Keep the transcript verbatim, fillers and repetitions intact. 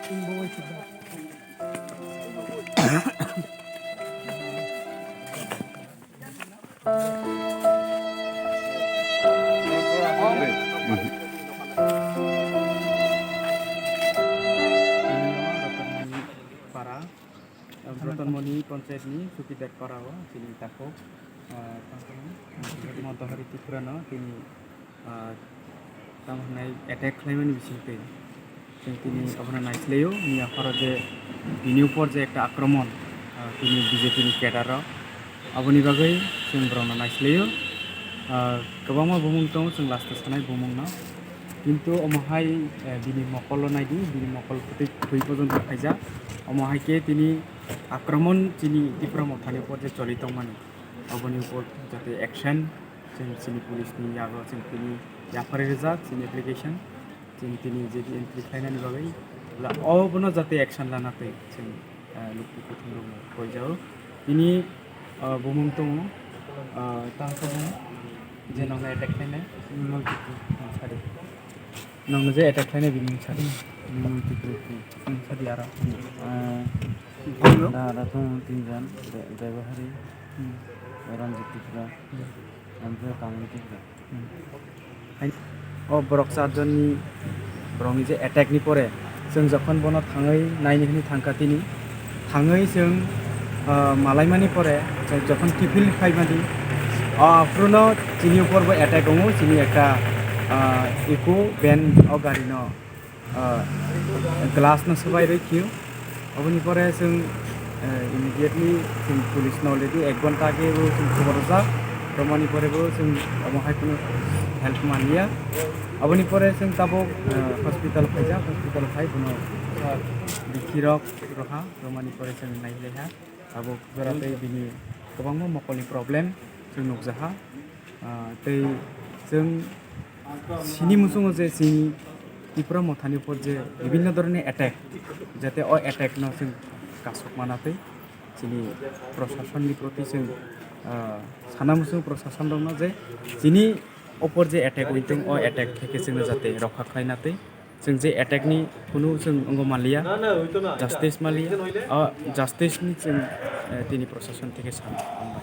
Para, Ratanmoni Panchayat ni Sukidak Para o chini takhuk, ah, Montahari Tripura no tini, ah, tamo hwnai attack khlaimani bisingtwi chwng tini abono naislaio, miya pharo je bini upor je ekta akromon, ah, tini B J P ni cadre rok, aboni bagwi chwng borokno naislaio. Ah, kwbangma bumung tongo, chwng last o sanai bumung no. Kintu omo hai, eh, bini mokol o naidi, bini mokol kwtwi thwi porjonto khaijak. Omo hai khe tini akromon chini Tipra Mothani upor je choli tongmani, aboni upor jate action chwng chini police ni yago chwng tini yapharwi rijak chini application, chwng tini je entry khlainani bagwi, la obono jate action lana twi chwng, eh, lukti kuthum rokno koi jao. Tini, eh, bumung tongo, eh, tang tongo je nokno attack khlainai. Sadi. Nokno je attack khlainai bini sadi. Sadi aro. Ah, da, da tongo tinjon, dra-, driver hari, hmm, Ranjit Tripura, hmm, Ranjit Kamini Tripura. Hmm. Hai, o borok charjonni borokni je attack ni pore, chwng jokhon bono thangwi naini hwnwi thangkha tini, thangwi chwng, ah, malaimani pore, chwng jokhon kiphil khaimani, o aphuru no chini upor bo attack wngo, chini ekta, ah, eco van o gari no, ah, glass no swbai rwi khio. Aboni pore chwng, eh, immediately chwng police no already ek ghonta age bo chwng khobor rwjak. Romani pore bo chwng omo hai kheno help manliya. Aboni pore chwng tabuk, eh, hospital phaijak, hospital phai bono, ah, bikhi rok roha, romani pore chwng nailaiha. Tabuk jora tei bini kwbangma mokolni problem chwng nukjaha. Ah, tei chwng sini muchungo je chini Tipra Mothani upor je bibhinno dhoroner attack, jate o attack no chwng kasuk mana tei chini proshasonni proti chwng, ah, sana muchungo proshasonrokno je chini upor je attack wngtong, o attack theke chwngno jate rokha khlaina tei chwng je attack ni kunu chwng wngo manliya, justice manliya, o justice ni chwng, eh, tini proshason theke sana. Hambai.